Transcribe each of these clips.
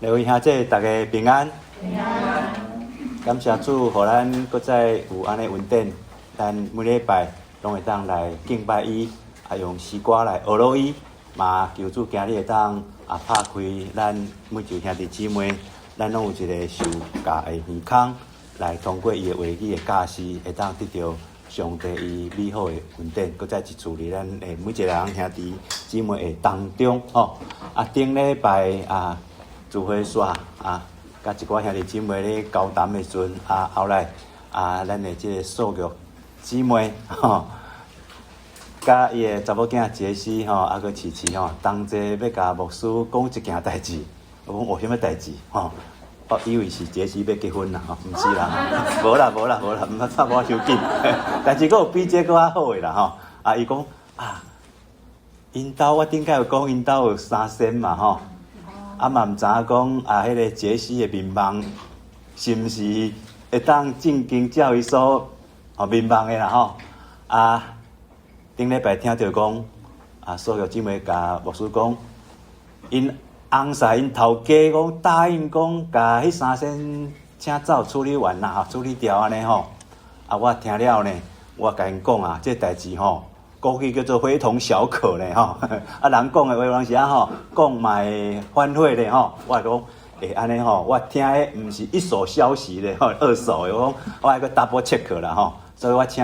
各位兄弟，大家平安。平安。感謝主，予咱閣再有按呢恩典，咱每禮拜攏會當來敬拜伊，啊用詩歌來呵咾伊，嘛求主今日會當啊拍開咱每一位兄弟姊妹，咱攏有一个受教的耳孔，來通過伊的話語的教示，會當得著上帝伊美好的恩典，閣再一次佇咱的每一个人兄弟姊妹的當中吼。啊，頂禮拜啊，聚會煞啊，佮一寡兄弟姊妹咧交談的時陣，啊，後來啊，咱的這个素玉姊妹吼，佮伊的查某囝傑西吼，啊，閣琪琪吼，同齊欲共牧師講一件代誌。我講有啥物代誌吼？我以為是傑西欲結婚啦吼，毋是啦，無啦無啦無啦，毋通我傷緊。但是閣有比這閣較好的啦吼。啊，伊講啊，𪜶兜我頂擺有講𪜶兜有三仙嘛吼。啊嘛毋知影講啊，彼个傑西的願望是毋是會當正經照伊所吼願望的啦吼？啊，頂禮拜聽著講啊，素玉姊妹共牧師講，𪜶翁婿𪜶頭家講答應講，共彼三仙請走處理完啦，處理掉按呢吼。啊，我聽了呢，我共𪜶講啊，這代誌吼，估計叫做非同小可呢吼。啊，人講的話有當時啊吼，講嘛會反悔咧吼。我講會按呢吼，我聽的毋是一手消息咧吼，二手的。我講我愛閣 double check 啦吼。所以我請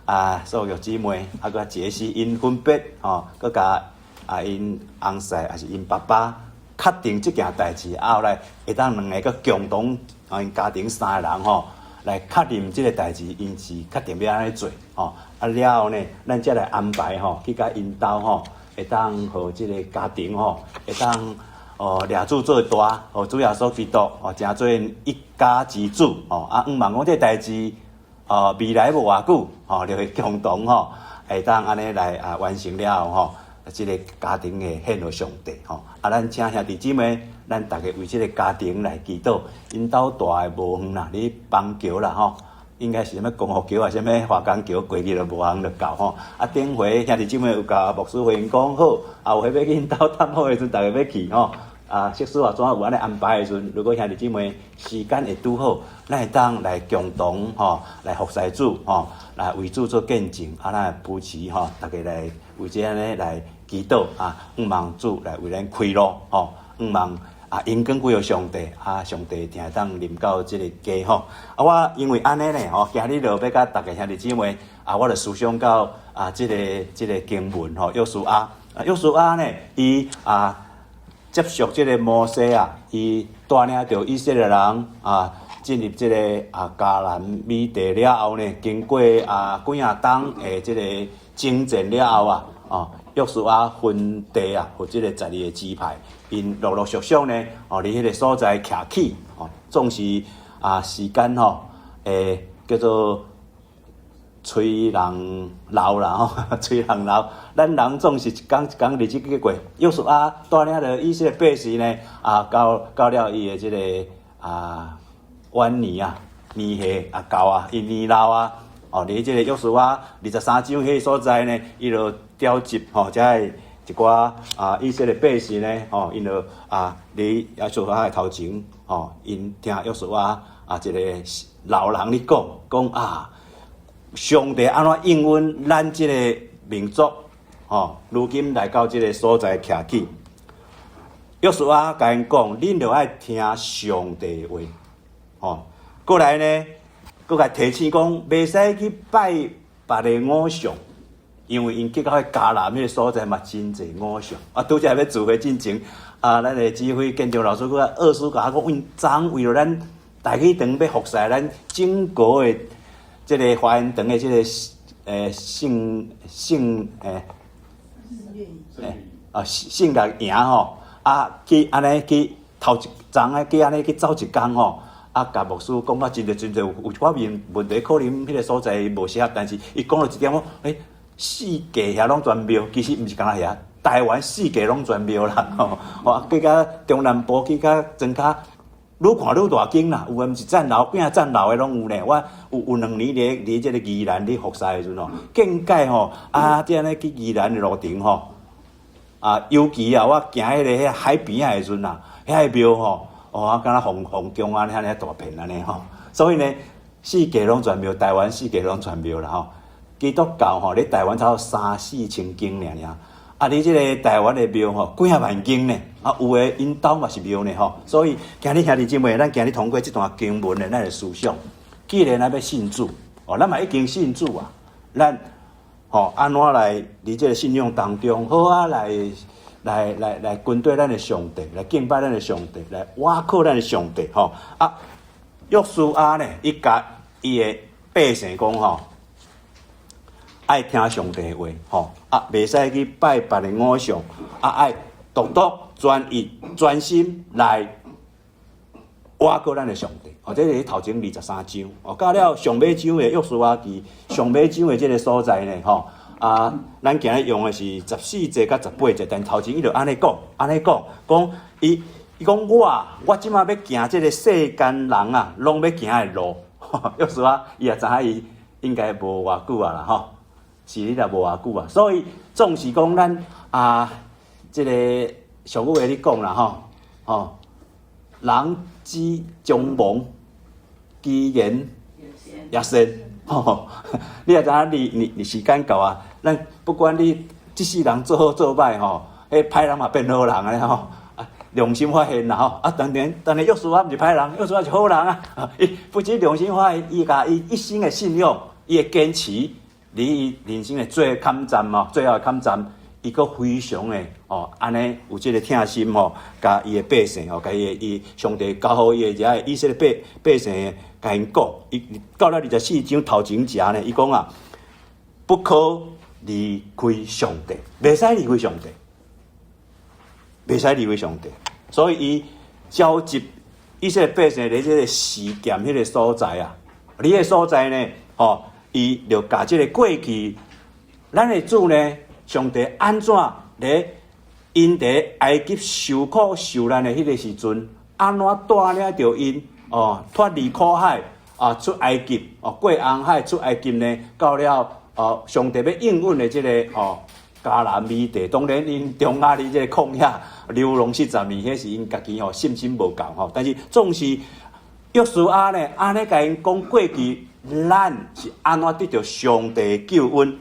啊素玉姊妹啊閣傑西𪜶分別吼，閣共啊𪜶翁婿抑是𪜶爸爸確定這件代誌，啊後來會當兩个閣共同啊𪜶家庭三个人吼，來確認這个代誌，𪜶是確定欲按呢做吼。啊了後呢，咱才來安排吼，去共𪜶兜吼，會當予這个家庭吼，會當哦掠主做大，予主耶穌基督哦，成做一家之主吼。啊，向望講這个代誌哦，未來無偌久吼，就會共同吼，會當按呢來啊完成了後吼，這个家庭會獻予上帝吼。啊，咱請兄弟姊妹，咱逐家為這个家庭來祈禱。𪜶兜蹛的無遠啦，佇邦橋啦吼，應該是啥物光復橋啊，啥物華江橋過去就無遠就到吼。啊，頂回兄弟姊妹有共牧師回應講好，啊有彼欲去𪜶兜探訪的時陣，逐家欲去吼。啊，設施啊怎有按呢安排的時陣，如果兄弟姊妹時間會拄好，咱會當來共同吼來服侍主吼，來為主做見證，啊，咱來扶持吼，逐家來為這按呢來祈禱啊，向望主來為咱開路吼，向望啊榮光歸予上帝，啊上帝定會當臨到這个家吼。啊，我因為按呢呢吼，今日就欲共逐家兄弟姊妹啊，我就思想到啊，這个經文吼，約書亞啊，約書亞呢，伊啊接續這个摩西啊，伊帶領著以色列人啊進入這个啊迦南美地了後呢，經過啊幾若冬的這个征戰了後啊，哦，約書亞分地啊，予這个十二个支派，𪜶陸陸續續呢，哦，佇彼个所在徛起，哦，總是啊時間吼，會叫做催人老啦吼，催人老。咱人總是一工一工日子過。約書亞帶領著以色列百姓呢，啊，到了伊的這个啊晚年啊，年歲啊到啊，伊年老啊，哦，佇這个約書亞23章彼个所在呢，伊就召集吼，遮的一寡啊以色列百姓呢，吼，𪜶就啊佇約書亞的頭前，吼，𪜶聽約書亞啊一個老人咧講，講啊，上帝按怎應允咱這個民族，吼，如今來到這个所在徛起。約書亞共𪜶講，恁著愛聽上帝話，吼。過來呢，閣共提醒講，袂使去拜別个偶像，因為𪜶去到彼迦南彼个所在嘛，真濟偶像。啊，拄才欲聚會進前，啊，咱的指揮建中老師閣二師共我講，𪜶昨為著咱大禮堂欲服侍咱整個的這个華嚴堂的這个聖聖啊聖樂營吼，啊去按呢去頭一昨仔去按呢去走一工吼，啊共牧師講甲真濟真濟有一寡問問題，可能彼个所在無適合，但是伊講了一點講，欸，四界遐攏全廟，其實毋是干焦遐，台灣四界攏全廟啦，吼，哦，去到中南部去到莊跤，愈看愈大間啦，有的毋是層樓，幾仔層樓的攏有呢。我有2年佇這个宜蘭咧服侍的時陣吼，見解吼，啊，這按呢去宜蘭的路程吼，啊，尤其啊，我行彼个海邊仔的時陣啊，遐个廟吼，哦，敢若皇宮按呢遐爾大片按呢吼。所以呢，四界攏全廟，台灣四界攏全廟啦吼。基督教吼，佇台灣差不多三四千間爾爾。啊，你這个台灣的廟吼，幾仔萬間呢？啊，有的𪜶兜嘛是廟呢吼。所以今日兄弟姊妹，咱今日通過這段經文的咱的思想，既然咱欲信主，哦，咱嘛已經信主啊，咱吼按怎來佇這个信仰當中，好啊來跟綴咱的上帝，來敬拜咱的上帝，來倚靠咱的上帝吼。啊，約書亞呢，伊共伊的百姓講吼，愛聽上帝的話，吼啊，袂使去拜別的偶像，啊，愛獨獨專一專心來倚靠咱的上帝。哦，這是頭前23章。哦，到了上尾章的約書亞記上尾章的這个所在呢，吼啊，咱今日用的是14節佮18節，但頭前伊就按呢講，按呢講，講伊講我這馬欲行這个世間人啊，攏欲行的路。約書亞伊也知影伊應該無偌久啊啦，吼。是你若無偌久啊，所以總是講咱啊，這个俗語會咧講啦，吼吼，人之將亡，其言也善。吼，你也知影，你時間到啊，咱不管你這世人做好做歹吼，彼歹人嘛變好人啊吼，啊良心發現啦吼，啊當然當然約書亞毋是歹人，約書亞是好人啊，伊不止良心發現，伊共伊一生的信仰，伊的堅持。佇伊人生的最坎站哦，最後的坎站，伊閣非常的哦，按呢有這个疼心吼，共伊的百姓吼，共伊的伊上帝交予伊的遮个以色列百姓，共𪜶講，伊到了24章頭前節呢，伊講啊，不可離開上帝，袂使離開上帝，袂使離開上帝，所以伊召集以色列百姓佇這个示劍彼个所在啊，佇个所在呢，吼。伊就共這个過去，咱的主呢，上帝按怎佇𪜶佇埃及受苦受難的彼个時陣，按怎帶領著𪜶哦脫離苦海啊出埃及哦過紅海出埃及呢？到了哦上帝欲應允的這个哦迦南美地，當然𪜶中間佇這个曠野流浪40年，彼是𪜶家己吼信心無夠吼，但是總是約書亞呢，按呢共𪜶講過去。咱是按怎得著上帝救恩？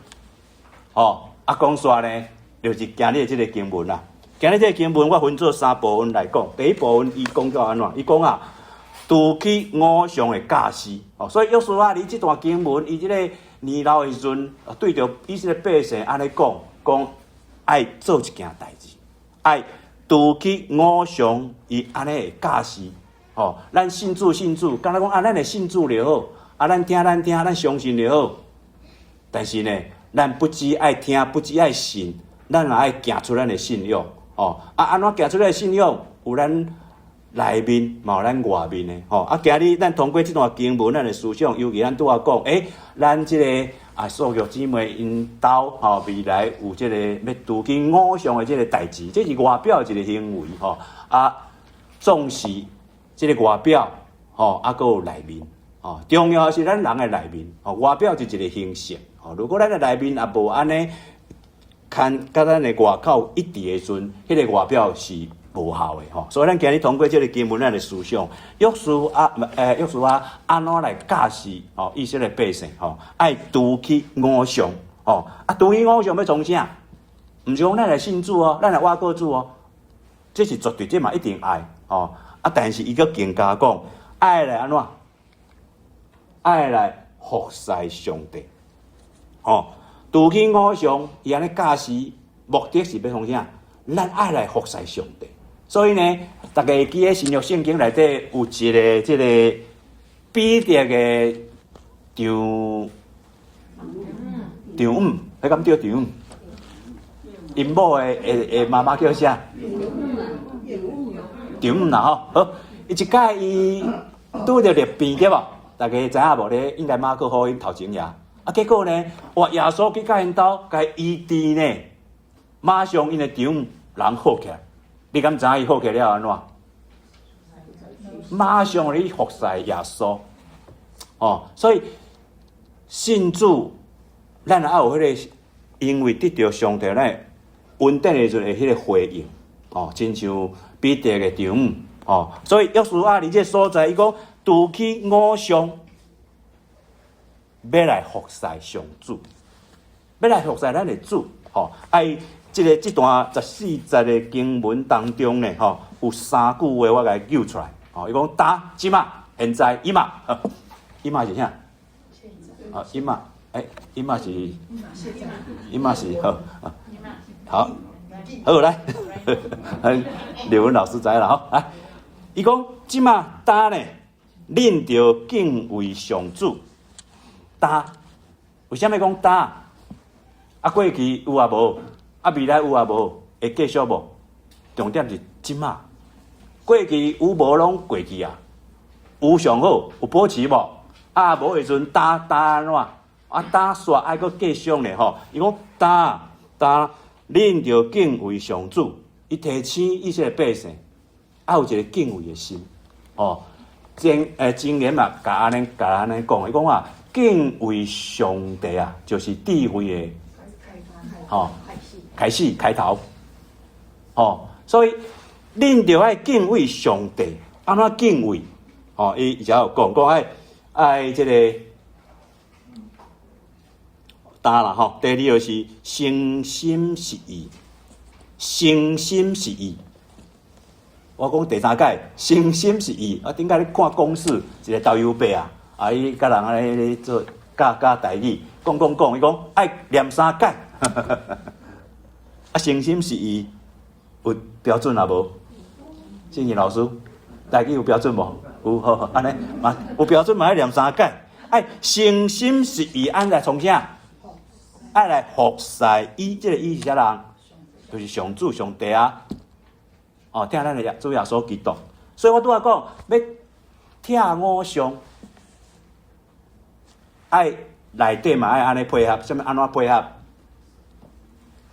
吼，啊，講煞呢，就是今日的這个經文啦。今日這个經文，我分做三部分來講。第一部分，伊講著按怎？伊講啊，除去偶像的教示。哦，所以約書亞佇這段經文，伊這个年老的時陣，對著以色列百姓按呢講，講愛做一件代誌，愛除去偶像，伊按呢的教示。吼，咱信主信主，敢若講啊，咱會信主就好。啊，咱聽咱聽，咱相信就好。但是呢，咱不只愛聽，不只愛信，咱也愛行出咱的信仰。哦，啊，按怎行出咱的信仰？有咱內面，嘛有咱外面的。吼，啊，今日咱通過這段經文，咱的思想，尤其咱拄仔講，欸，咱這个啊，素玉姊妹𪜶兜吼，未來有這个欲除去偶像的這个代誌，這是外表的一个行為。吼，啊，重視這个外表，吼，啊，閣有內面。哦，重要的是咱人的內面，哦，外表是一个形式。哦，如果咱的內面也無按呢，看佮咱的外口一致的時陣，彼个外表是無效的吼。所以咱今日通過這个經文，咱的思想，約書亞，約書亞按怎來教示吼以色列百姓吼，愛除去偶像吼，啊，除去偶像欲創啥？毋是講咱來信主哦，咱來倚靠主哦，這是絕對，這嘛一定愛吼。啊，但是伊閣更加講，愛來按怎？愛來服侍上帝，吼，除去偶像，伊按呢教示，目的是欲創啥？咱愛來服侍上帝。所以呢，大家會記得新約聖經內底有一个這个彼得的丈母，彼敢叫丈母？𪜶某的媽媽叫啥？丈母啦吼，好，伊一擺伊拄著癩病對無？大家知影無咧？應該馬可福音頭前頁。啊，結果呢？哇！耶穌去佮𪜶兜，共伊醫治呢，馬上𪜶的丈母人好起來。你敢知影伊好起來了按怎？馬上去服侍耶穌。哦，所以信主，咱也有彼个，因為得著上帝咱恩典的時陣會彼個回應，哦，親像彼得的丈母，哦，所以約書亞佇這個所在，伊講除去偶像，欲來服侍上主，欲來服侍咱的主，吼，啊，伊這个這段14節的經文當中呢，吼，有三句話我共伊揪出來，吼，伊講今這馬現在今，今是啥？啊，今，欸，今是，今是好，好，好來，劉文老師知啦，吼，來，伊講這馬今呢，恁著敬畏上主，今，為啥物講今？啊，過去有啊無？啊，未來有啊無？會繼續無？重點是這馬，過去有無攏過去啊？有上好，有保持無？啊，無的時陣今今按怎？啊，今煞愛閣繼續呢吼？伊講今今，恁著敬畏上主，伊提醒以色列百姓，愛有一个敬畏的心，吼。箴言嘛，共按呢講，伊講啊，敬畏上帝啊，就是智慧的，吼，開始開頭，吼，所以恁著愛敬畏上帝，按怎敬畏？吼，伊伊遮有講講愛愛這个今啦吼，第二就是誠心實意，誠心實意。我講第三擺，誠心實意。啊，頂擺你看公視一个導遊伯啊，啊，伊共人按呢做教教台語，講講講，伊講愛念三擺。啊，誠心實意有標準啊無？信義老師，台語有標準無？有好，按呢嘛有標準嘛愛念三擺。愛誠心實意，按來創啥？愛來服侍伊，這个伊是啥人？就是上主上帝啊！哦，疼咱的主耶穌基督。所以我拄仔講，欲拆偶像，愛內底嘛愛按呢配合，啥物按怎配合？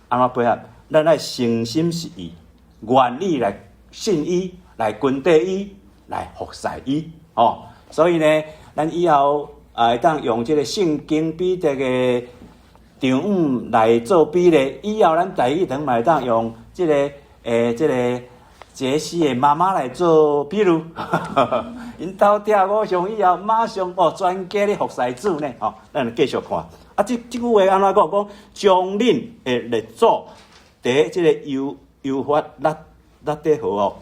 按怎配合？咱愛誠心實意，願意來信伊，來跟綴伊，來服侍伊。哦，所以呢，咱以後啊會當用這个聖經彼得的丈母來做比例，以後咱台語堂嘛會當用這个這个傑西的媽媽來做比喻，𪜶兜拆偶像以後，馬上哦全家咧服侍主呢，吼，咱就繼續看。啊，這句話按怎講？講將恁的列祖佇這个幼發拉拉底河哦，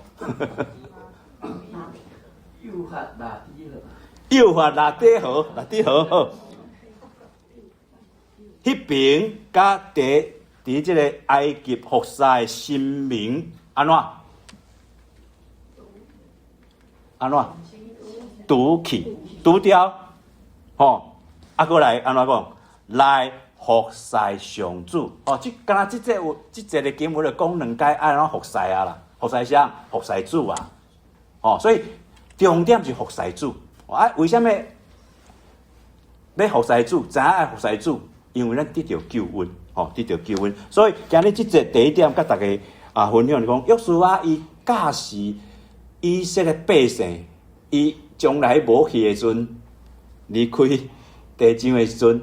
幼發拉底河，幼發拉底河，拉底河好。彼爿佮佇這个埃及服侍的神明按怎？按怎？除去，除掉，吼！啊，閣來按怎講？來服侍上主。哦，這敢若這節有這節的經文就講兩擺愛按怎服侍啊啦？服侍啥？服侍主啊！哦，所以重點是服侍主。啊，為啥物欲服侍主？知影愛服侍主？因為咱得著救恩，吼，得著救恩。所以今日這節第一點，佮大家啊分享，就講約書亞伊教示以色列百姓，伊將來無去的時陣，離開地上的時陣，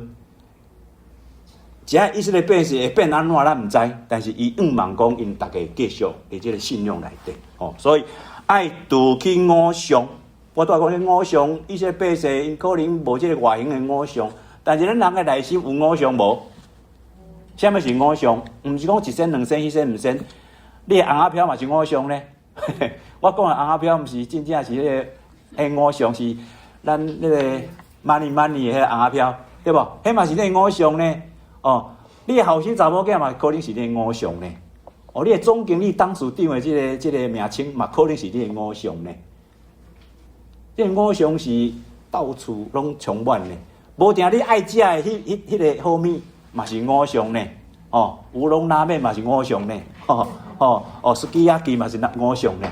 這以色列百姓會變按怎，咱毋知。但是伊向望講，𪜶逐家繼續佇這个信仰內底，吼，所以愛除去偶像。我拄仔講，偶像，以色列百姓𪜶可能無這个外形的偶像，但是咱人的內心有偶像無？啥物是偶像？毋是講一仙兩仙彼仙毋仙，你的尪仔票嘛是偶像呢？我講的尪仔票毋是真正是彼个，彼偶像是咱彼个 money money 的彼个尪仔票，對無？彼嘛是你的偶像呢？哦，你的後生查某囝嘛可能是你的偶像呢？哦，你的總經理、董事長的這个名稱嘛可能是你的偶像呢？這个偶像是到處攏充滿的，無定你愛食的彼个好物嘛是偶像呢？哦，烏龍拉麵嘛是偶像呢？哦哦哦，すき焼き嘛是偶像呢？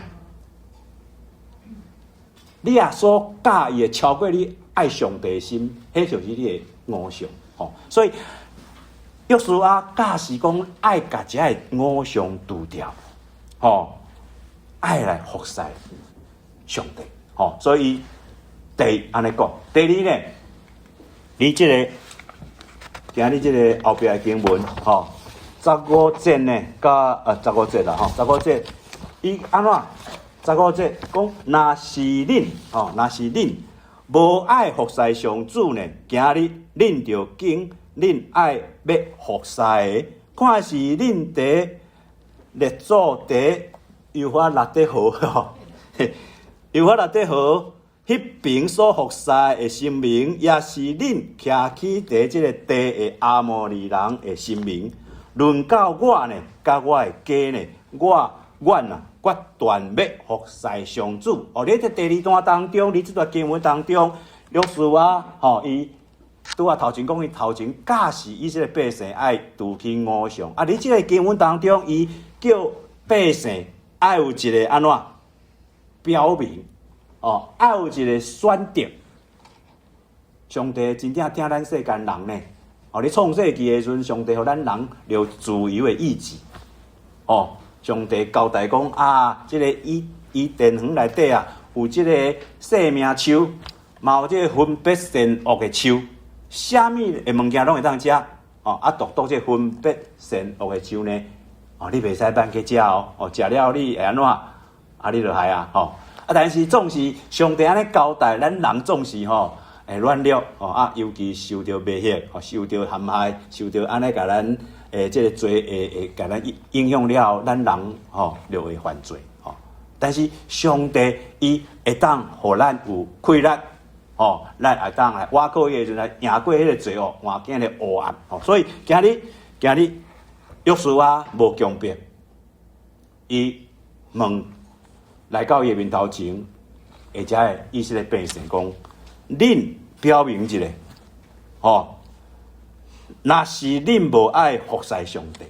你若所佮意的超過你愛上帝的心，彼就是你的偶像。吼，所以約書亞教示講愛共這个偶像除掉，吼，愛來服侍上帝。吼，所以第一按呢講，第二呢，你這个，今日這个後壁的經文，吼，十五節呢，佮十五節啦吼，十五節，伊按怎？十五節講，若是恁吼，若是恁無愛服侍上主呢，今日恁著揀恁愛欲服侍的，看是恁佇列祖佇幼發拉底河吼，幼發拉底河彼爿所服侍的神明，抑是恁徛起佇這个地的阿摩利人的神明。論到我呢，佮我的家呢，我阮啊，決斷欲服侍上主。哦，佇這第二段當中，佇這段經文當中，約書亞吼，伊拄仔頭前講，伊頭前教示以色列百姓愛除去偶像。啊，佇這个經文當中，伊叫百姓愛有一个按怎表明，哦，愛有一个選擇。上帝真正疼咱世間人呢。哦，佇創世記的時陣，上帝予咱人留自由的意志。哦，上帝交代講啊，這个伊甸園內底啊，有這个生命樹，嘛有這个分別善惡的樹，啥物的物件攏會當食。哦，啊，獨獨這个分別善惡的樹呢，哦，你袂使亂去食哦，哦，食了你會按怎？啊，你就害啊，吼。啊，但是總是上帝按呢交代，咱人總是吼會軟弱，吼啊，尤其受著迷惑，吼，受著陷害，受著按呢共咱這个罪會共咱影響了後，咱人吼就會犯罪，吼。但是上帝伊會當予咱有氣力，吼，咱會當來倚靠伊的時陣來贏過彼个罪惡環境的黑暗，吼。所以今日今日約書亞無強迫，伊問來到伊的面頭前，而且的以色列百姓講：恁表明一下，吼，若是恁無愛服侍上帝，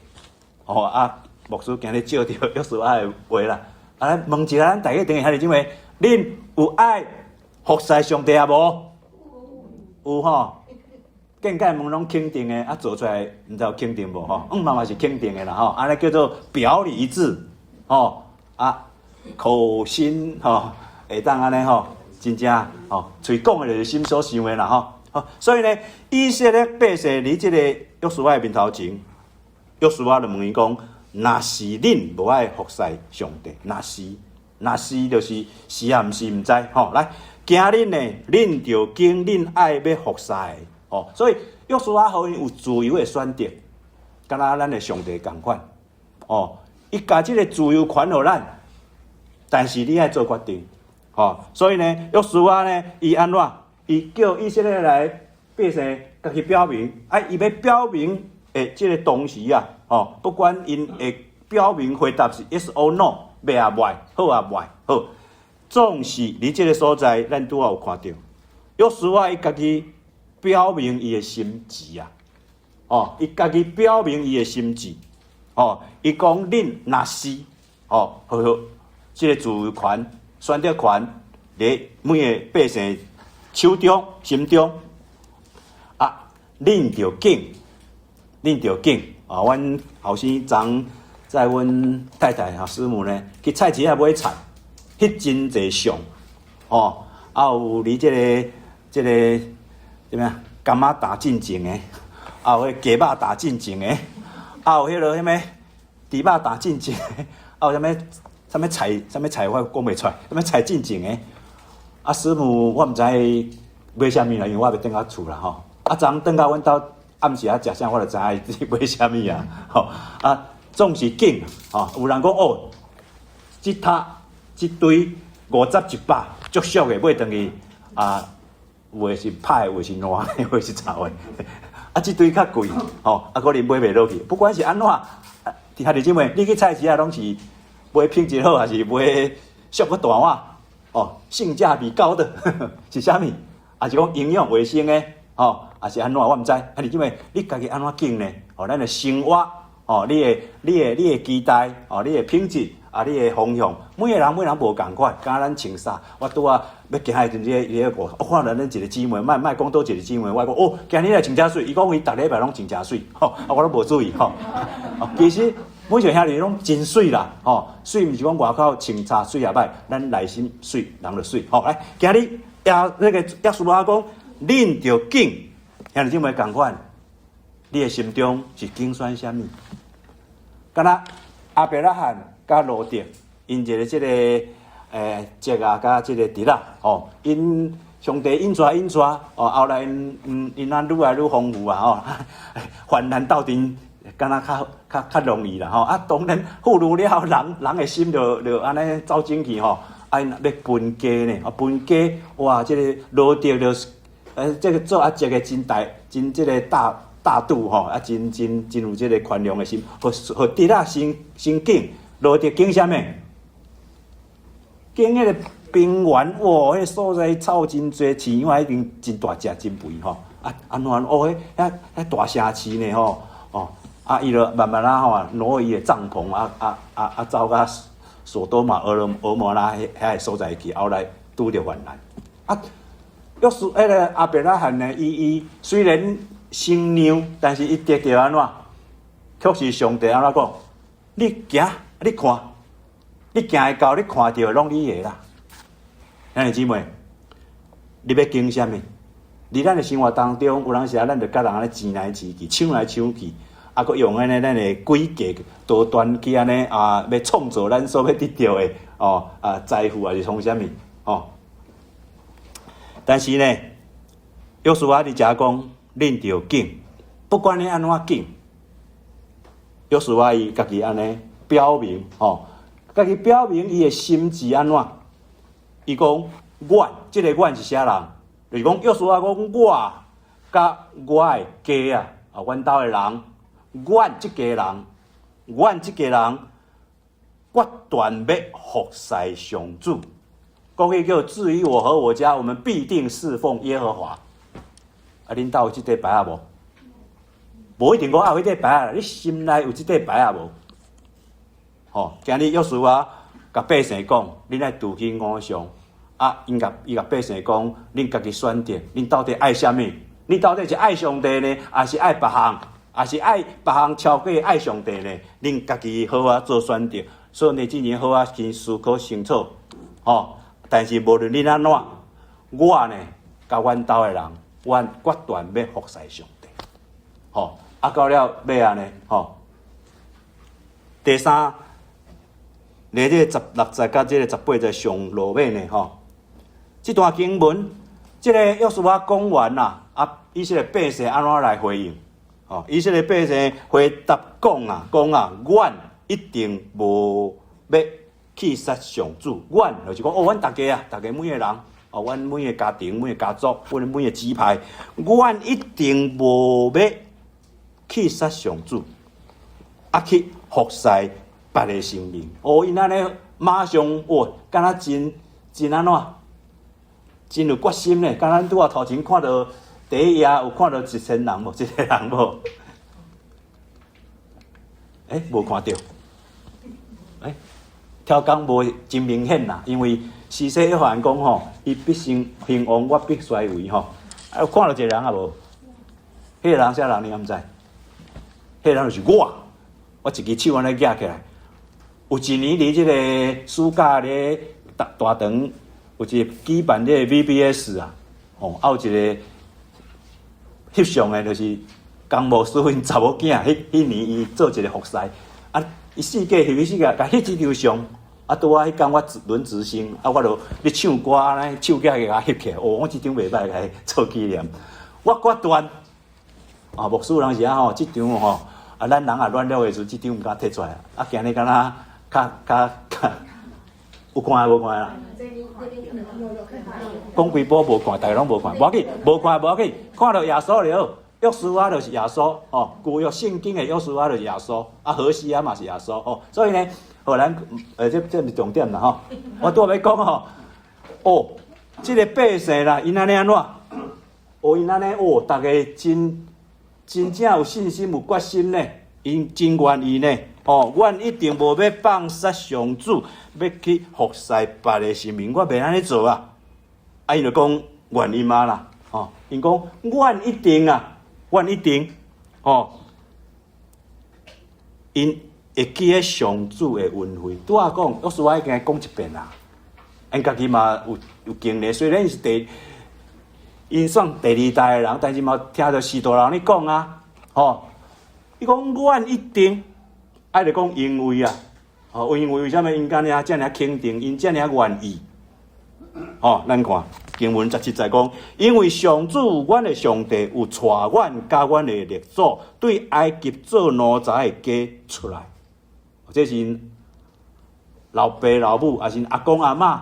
吼啊，牧師今日借著約書亞的話啦，啊，咱問一下咱大家頂個兄弟姊妹，恁有愛服侍上帝抑無？有吼，見解問攏肯定的，啊做出來毋知有肯定無吼？嗯，嘛嘛是肯定的啦吼，按呢叫做表裡一致，吼啊，口心吼會當按呢吼，真正吼，喙講的就是心所想的啦吼。好，所以呢，以色列百姓佇這個約書亞的面頭前，約書亞就問伊講：若是恁無愛服侍上帝，若是若是就是是抑毋是毋知吼。來，今日呢，恁著揀恁愛欲服侍的吼。所以約書亞予𪜶有自由的選擇，敢若咱的上帝仝款哦。伊共這个自由權予咱，但是你愛做決定，吼。所以呢，約書亞呢，伊按怎？伊叫以色列來百姓家己表明，啊，伊欲表明的這个同時啊，吼，不管𪜶會表明回答是 yes or no，欲抑袂，好抑袂，好，總是佇這个所在，咱拄仔有看著，約書亞伊家己表明伊的心志啊，哦，伊家己表明伊的心志，哦，伊講恁若是，哦，好好，這个自由權、選擇權，佇每个百姓手中、心中，啊，恁著揀，恁著揀啊！阮後生昨載阮太太哈師母呢去菜市仔買菜，彼真濟相哦，啊有佇這个這个啥物啊？柑仔打進前的，啊有彼雞肉打進前的，啊有彼落啥物豬肉打進前的，啊有啥物啥物菜啥物菜我講袂出來，啥物菜進前的。啊，師母，我毋知伊買啥物啦，因為我猶轉到厝啦吼。啊，昨轉到阮兜暗時仔食啥，我就知影伊買啥物啊。吼，啊，總是揀吼。有人講哦，這塔這堆50一百，足俗的買轉去啊，有的是歹的，有的是爛的，有的是臭的。啊，這堆較貴吼，啊，可能買袂落去。不管是按怎，兄弟姊妹，你去菜市仔攏是買品質好，還是買俗閣大碗？哦，性價比高的是啥物？抑是講營養衛生的？吼，抑是按怎？我毋知。兄弟姊妹，你家己按怎揀呢？哦，咱的生活，哦，你的期待，哦，你的品質，啊，你的方向，每个人每个人無仝款。敢若咱穿衫，我拄仔欲行的時陣，伊咧我看到恁一个姊妹，莫莫講佗一个姊妹，我講哦，今日來穿遮媠，伊講伊逐禮拜攏穿遮媠，吼，啊，我攏無注意，吼。其實每一個兄弟攏真媠啦，吼，媠毋是講外口穿衫媠抑歹，咱內心媠，人就媠。吼，來，今日耶那個約書亞講，恁著揀，兄弟姊妹仝款，你的心中是揀選啥物？敢若亞伯拉罕佮羅得，𪜶一個這個侄仔佮這個侄仔吼，𪜶上帝引帶引帶哦，後來𪜶𪜶啊愈來愈豐富啊吼，患難鬥陣敢若較較較容易啦吼，啊當然富裕了後，人人的心就就按呢走進去吼，啊𪜶欲分家呢，啊分家哇，這個羅得就是，這個做阿叔的真大真這個大大度吼，啊真真真有這個寬容的心，予予侄仔先先揀，羅得揀啥物？揀彼個平原，哇，彼個所在草真濟，飼養一定真大隻真肥吼，啊按怎哦，彼遐遐大城市呢吼，哦，啊伊就慢慢仔吼挪伊的帳篷啊啊啊啊走到索多瑪、蛾摩拉彼遐個所在去，後來拄著患難。啊，約書彼個亞伯拉罕呢，伊伊雖然先讓，但是伊得著按怎？卻是上帝按怎講？你行，你看，你行會到，你看著攏你的啦。兄弟姊妹，你欲揀啥物？佇咱的生活當中，有當時啊，咱就佮人按呢爭來爭去，搶來搶去，啊，閣用按呢咱的詭計多端去按呢啊，欲創造咱所欲得著的哦啊財富，還是創啥物哦？但是呢，約書亞佇遮講，恁著揀，不管你按怎揀，約書亞伊家己按呢表明吼，家己表明伊的心志按怎？伊講，阮這個阮是啥人？就是講約書亞講我佮我的家啊，啊，阮兜的人，阮這家人，阮這家人決斷欲服侍上主。國語叫至於我和我家，我們必定侍奉耶和華。啊，恁兜有這塊牌仔無？無一定講啊有彼塊牌仔，你心內有這塊牌仔無？吼，今日約書亞共百姓講，恁愛除去偶像。啊，𪜶共伊共百姓講，恁家己選擇，恁到底愛啥物？恁到底是愛上帝呢，還是愛別項？還是愛別項超過愛上帝呢？恁家己好好做選擇。所以你之前好好先思考清楚，吼。但是無論恁按怎，我呢，佮阮兜的人，阮決斷欲服侍上帝。吼，啊到了尾仔呢，吼，第三，佇這個十六節佮這個十八節上落尾呢，吼，這段經文，這個約書亞講完啦，啊，以色列百姓按怎來回應？吼，以色列百姓回答講啊，講啊，阮一定無欲去殺上主，阮就是講哦，阮逐家啊，逐家每個人，哦，阮每個家庭、每個家族、阮每個支派，阮一定無欲去殺上主，啊去服侍別个神明。哦，𪜶按呢馬上哦，敢若真真按怎，真有決心呢。敢若咱拄仔頭前看著第一頁有看著一千人無？一個人無？欸，無看著。欸，超工無真明顯啦，因為施洗約翰講吼，伊必先興旺，我必衰微吼。啊，有看著一個人啊無？彼個人啥人？你敢知？彼個人就是我，我一支手按呢舉起來。有一年佇這個暑假咧大大長有一個舉辦這個 VBS 啊，吼，啊有一個翕相的，就是江牧師𪜶查某囝，彼彼年伊做一個服侍，啊，伊四界翕彼四界，共翕這張相，啊，拄仔彼工我輪值先，啊，我就咧唱歌，按呢手舉起來共翕起來，哦，我這張袂䆀，共伊做紀念。我決斷，啊，牧師有當時啊吼，這張吼，啊，咱人也軟弱的時陣，這張毋敢摕出來，啊，今日敢若較較較有看無看啦？講規晡無看，逐家攏無看，無要緊，無看無要緊，看著耶穌就好。約書亞就是耶穌，吼，舊約聖經的約書亞就是耶穌，啊，何西阿嘛是耶穌，吼，所以呢，予咱，這這毋是重點啦，吼，我拄仔欲講吼，哦，這個百姓啦，𪜶按呢按怎？哦，𪜶按呢，哦，逐家真真正有信心、有決心呢，𪜶真願意呢，哦，阮一定無欲放殺上主，欲去服侍別个神明，我袂按呢做啊！啊，𪜶就講願意嘛啦，吼，𪜶講阮一定啊，阮一定，吼，𪜶會記得上主的恩惠。拄仔講，約書亞已經講一遍啦，𪜶家己嘛有有經歷，雖然是第，𪜶算第二代的人，但是嘛聽著序大人咧講啊，吼，伊講阮一定，愛著講因為啊，哦，因為為啥物𪜶按呢遮爾肯定，𪜶遮爾願意？哦，咱看經文17節講，因為上主阮的上帝有帶阮佮阮的列祖對埃及做奴才的家出來，這是𪜶老爸老母，抑是阿公阿嬤，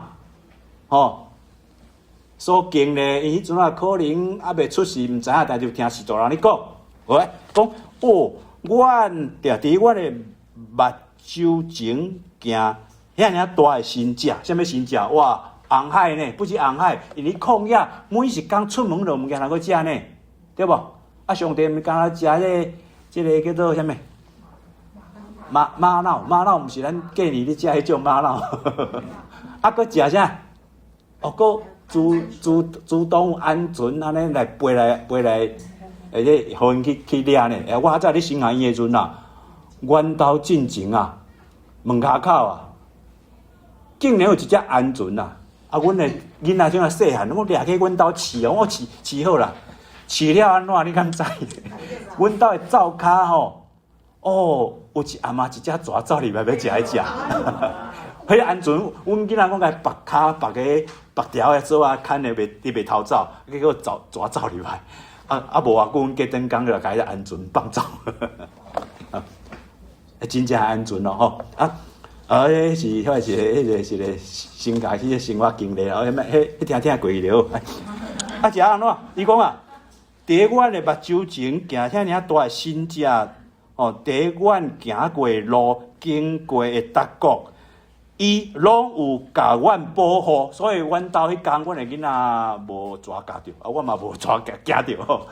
吼，所經歷，𪜶彼陣啊可能猶未出世，毋知影，但就聽序大人咧講，喂，講哦，阮定佇阮的目睭前行遐爾大的神跡，啥物神跡？哇，紅海呢？不止紅海，因為曠野每一工出門就有物件通去食呢，對無？啊，上帝毋敢若食這個叫做啥物？瑪瑙，瑪瑙毋是咱過年咧食彼種瑪瑙，啊，閣食啥？哦，閣豬東鵪鶉按呢來飛來飛來，而且予𪜶去掠呢。欸，我較早咧神學院的時陣啊，阮兜進前啊，門跤口啊，竟然有一隻鵪鶉啊！啊，阮的囡仔這麼細漢，我掠去阮兜飼哦，我飼飼好啦，飼了按怎你敢知？阮兜的灶跤吼，哦，有一暗仔一隻蛇走入來欲食彼隻。彼个鵪鶉，阮囡仔講共縛跤縛个縛條的索仔牽的袂伊袂逃走，結果走蛇走入來，啊啊無偌久，阮隔轉工就共彼隻鵪鶉放走。啊，真正鵪鶉咯吼，啊啊，彼是彼個是彼個是個生涯彼個生活經歷啊，彼彼彼聽聽過去就好。啊，是按怎？伊講啊，佇阮的目睭前行遐爾大的神跡，哦，佇阮行過的路，經過的逐國，伊攏有共阮保護，所以阮兜彼工，阮的囡仔無蛇咬著，啊，我嘛無蛇驚著吼。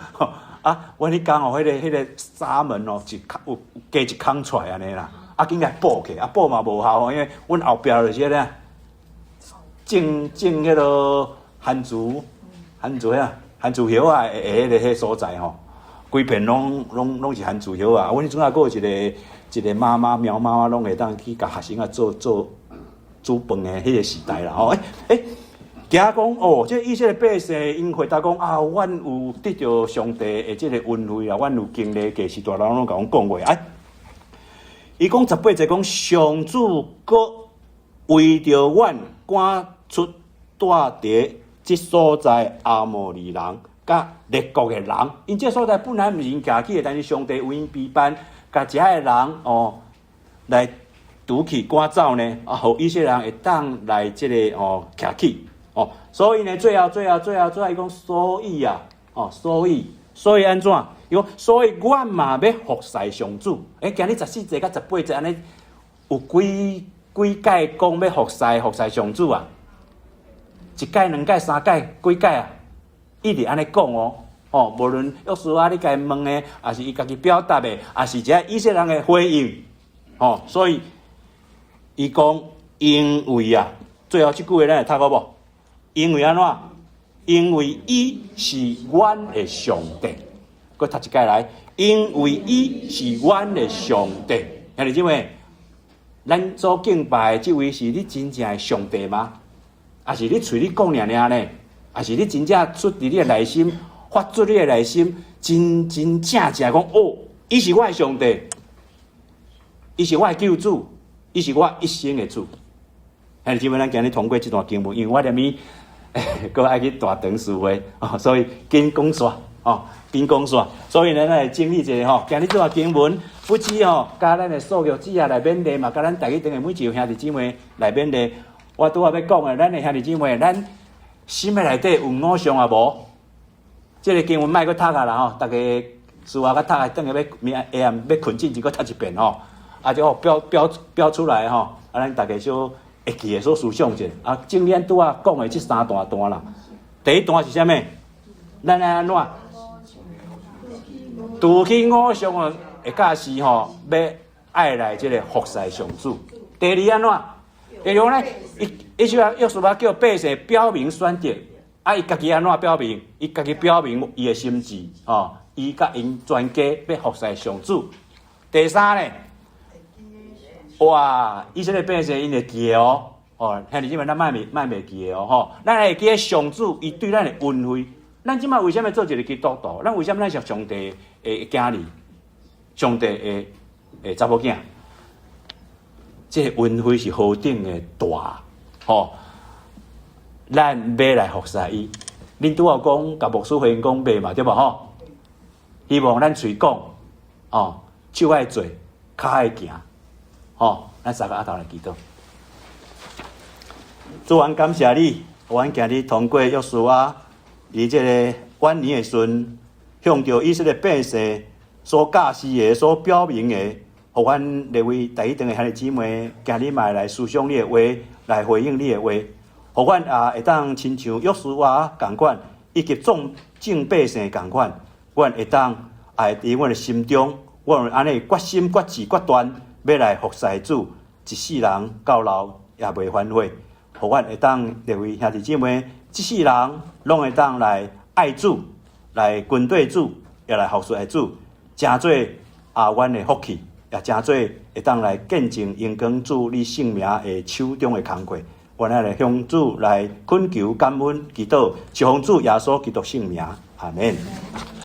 啊，阮彼工哦，彼個紗門哦，一空有加一空出來按呢啦，啊，緊共補起，啊，補嘛無效，因為阮後壁就是咧，種種彼個番薯，番薯遐，番薯葉仔的彼個所在吼，規片攏是番薯葉仔。阮彼陣啊，閣有一個一個媽媽苗媽媽，攏會當去共學生仔做做煮飯的彼個時代啦吼。欸欸，驚講哦，這以色列百姓𪜶回答講啊，阮有得著上帝的這個恩惠啊，阮有經歷過序大人攏共阮講過。哎，伊講18節講上主閣為著阮趕出住佇這所在阿摩利人佮列國的人，𪜶這所在本來毋是𪜶徛起的，但是上帝為𪜶備辦，共遮的人哦來除去趕走呢，啊，予以色列人會當來這個哦徛起哦，所以呢，最後最後最後最後伊講所以啊，哦，所以所以按怎？伊講所以阮嘛欲服侍上主。欸，今日14節佮18節按呢有幾幾擺講欲服侍服侍上主啊？一擺、兩擺、三擺、幾擺啊？一直按呢講哦，哦，無論約書亞你共伊問的，抑是伊家己表達的，抑是這以色列人的回應，哦，所以伊講因為啊，最後這句話咱會讀好無？因為按怎？因為伊是阮的上帝。閣讀一擺來，因為伊是阮的上帝。兄弟姊妹，咱所敬拜的這位是你真正的上帝嗎？抑是你喙咧講爾爾呢？抑是你真正出佇你的內心，發自你的內心，真真正正講哦，伊是我的上帝，伊是我的救主，伊是我一生的主。兄弟姊妹，咱今日通過這段經文，因為我連暝閣愛去大長聚會，哦，所以緊講煞，哦，緊講煞。所以呢，咱來整理一下吼，今日這段經文不止吼，佮咱的數學姊仔來勉勵嘛，佮咱台語堂的每一位兄弟姊妹來勉勵。我拄仔欲講的，咱的兄弟姊妹，咱心的內底有偶像啊無？這個經文莫閣讀啊啦吼，逐家事後閣讀啊，轉去欲明下暗欲睏進前閣讀一遍吼，啊，就標標標出來吼，啊，咱逐家小會記得所思想者。啊，正咱拄仔講的這三大段啦，第一段是啥物？咱愛按怎？除去偶像的教示吼，欲愛來這個服侍上主。第二按怎？第二呢，伊伊就約書亞叫百姓表明選擇，啊，伊家己按怎表明？伊家己表明伊的心志，吼，伊佮𪜶全家欲服侍上主。第三呢，哇，以色列百姓𪜶會記得哦，哦，兄弟姊妹，咱莫袂莫袂記得哦，吼，咱會記得上主伊對咱的恩惠。咱這擺為啥物做一個基督徒？咱為啥物咱是上帝的囝兒？上帝的查某囝？這個恩惠是何等的大，吼！咱欲來服侍伊，恁拄仔講，共牧師回應講欲嘛，對無吼？希望咱喙講，哦，手愛做，跤愛行，吼！咱三個阿頭來祈禱。主，阮感謝你，阮今日通過約書亞，佇這个晚年的時陣，向著以色列百姓所教示的、所表明的，予阮列位台語堂的兄弟姊妹，今日嘛會來思想你的話，來回應你的話，予阮也會當親像約書亞仝款，以及眾眾百姓仝款，阮會當也會佇阮的心中，阮會按呢決心、決志、決斷，欲來服侍主，一世人到老也袂反悔。予阮會當列位兄弟姊妹，這世人攏會當來愛主，來跟綴主，也來服侍主，成做啊阮的福氣，也成做會當來見證榮光主你聖名的手中的工課。阮愛來向主來懇求感恩祈禱，是奉主耶穌基督聖名，阿門。